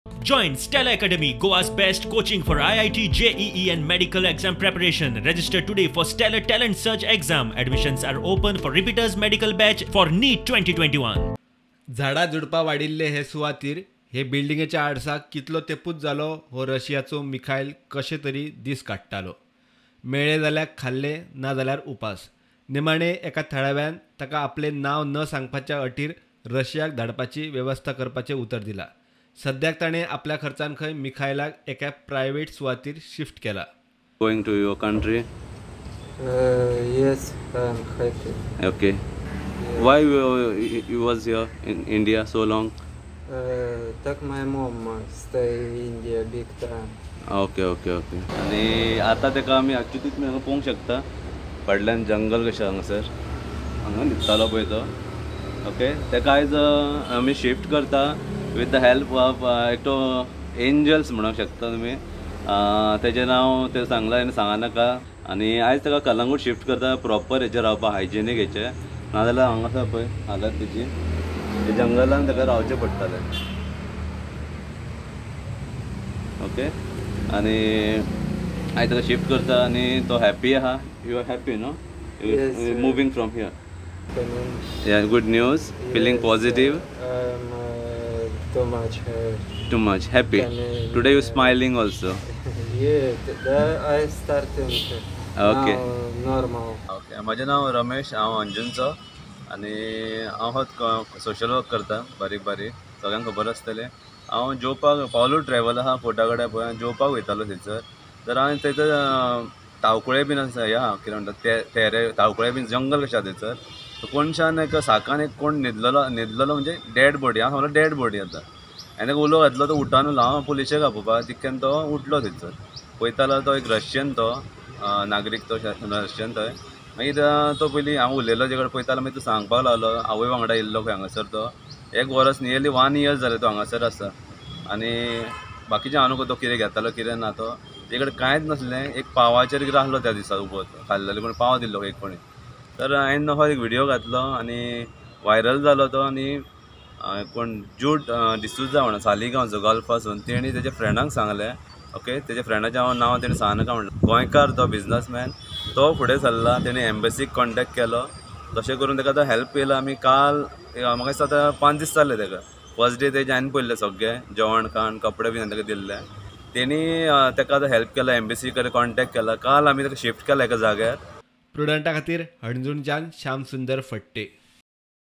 Join Stella Academy, Goa's best coaching for IIT, JEE and medical exam preparation. Register today for Stellar Talent Search exam. Admissions are open for repeaters medical batch for NEET 2021. झाडां झुडपां वाडिल्ले हे सुवातीर हे बिल्डिंगेच्या आडसाक कितलो तेपूच जालो हो रशियाचो Mikhail कशें तरी दीस काडटालो. मेळ्ळे जाल्यार खाल्ले, ना जाल्यार उपास. निमाणे एका थळाव्यान ताका आपलें नांव न सांगपाच्या अटीर रशियाक धाडपाची वेवस्था करपाचें उतर दिलां. सद्याक ताणें आपल्या खर्चान खंय मिखायलाक एका प्रायव्हेट सुवातीर शिफ्ट केला. Going to your country? Yes, I'm happy. Okay. Yeah. Why you was here in India so long? Tak my mom stay in India big time. Okay, okay, okay. आनी आतां ताका आमी एक्चुअली तुमी हांगा पळोवंक शकता, फाटल्यान जंगल कशें हांगासर, हांगा न्हिदतालो पळय तो. ओके, ताका आयज आमी शिफ्ट करता विथ the help of एकटो एंजल्स म्हणूंक शकता तुमी. तेजें नांव तें सांगलां आनी सांगा नाका. आनी आयज ताका कलंगूट शिफ्ट करता, प्रॉपर हेचेर रावपाक, हायजेनीक हेचें. नाजाल्यार हांगासर पळय हालत तेजी, जंगलान ताका रावचें पडटलें. ओके, आनी आयज ताका शिफ्ट करता आनी तो हॅप्पी आहा. You are happy no? You moving from here? Yeah, good news. Feeling positive? Too much. Too much happy. Today you smiling also. Yeah, I starting. Okay. Normal. Okay. म्हजें नांव रमेश, हांव अंजुनचो आनी हांव सोशल वर्क करता बारीक बारीक, सगळ्यांक खबर आसतलें. हांव जेवपाक पावलो ट्रॅवल आहा फोटा कडेन पळय, हांव जेवपाक वयतालो थंयसर. तर हांवें थंयसर तावकुळे बीन आसा, ह्या कितें म्हणटा ते तेरे तावकुळे बीन जंगल कशें आहा थंयसर. कोणशान एक साकान एक कोण न्हिदलेलो, न्हिदलेलो म्हणजे डेड बॉडी. हांव सांगलो डेड बॉडी आतां. आनी ताका उलो घातलो, तो उठून हांव पुलिशेक आपोवपाक, तितक्यान तो उठलो थंयसर. पळयतालो तो एक रशियन, तो नागरीक, तो रशियन थंय. मागीर तो पयलीं हांव उलयलो तेजे कडेन पळयतालो, मागीर तो सांगपाक लागलो आवय वांगडा येयल्लो खंय हांगासर तो. एक वरस, नियरली 1 इयर जालें तो हांगासर आसा. आनी बाकीचें हांव न्हू तो कितें घेतालो कितें ना, तो तेजे कडेन कांयच नासलें. एक पावाचेर कितें आसलो त्या दिसा उबो, खाल्लेलो कोण पाव दिल्लो एक कोणी. तर हांवें हो एक व्हिडियो घातलो आनी व्हायरल जालो तो. आनी कोण जूड डिसूजा म्हणून सालिगांवचो गल्फासून, तेणी तेज्या फ्रेंडांक सांगलें. ओके, तेज्या फ्रेंडाचें हांव नांव तेणी सांगनाका म्हणलें. गोंयकार तो बिजनसमॅन, तो फुडें सरला, तेणी एम्बसीक कॉन्टेक्ट केलो. तशें करून ताका आतां हेल्प केला. आमी काल म्हाका दिसता आतां 5 दीस जाले ताका. फर्स्ट डे तेजें हांवें पळयल्लें सगळें जेवण खाण कपडे बीन ताका दिल्ले. तेणी ताका आतां हेल्प केला, एम्बसी कडेन कॉन्टेक्ट केला. काल आमी ताका शिफ्ट केला एका जाग्यार. प्रुडंटा खातीर हणजूणच्यान श्याम सुंदर फट्टे.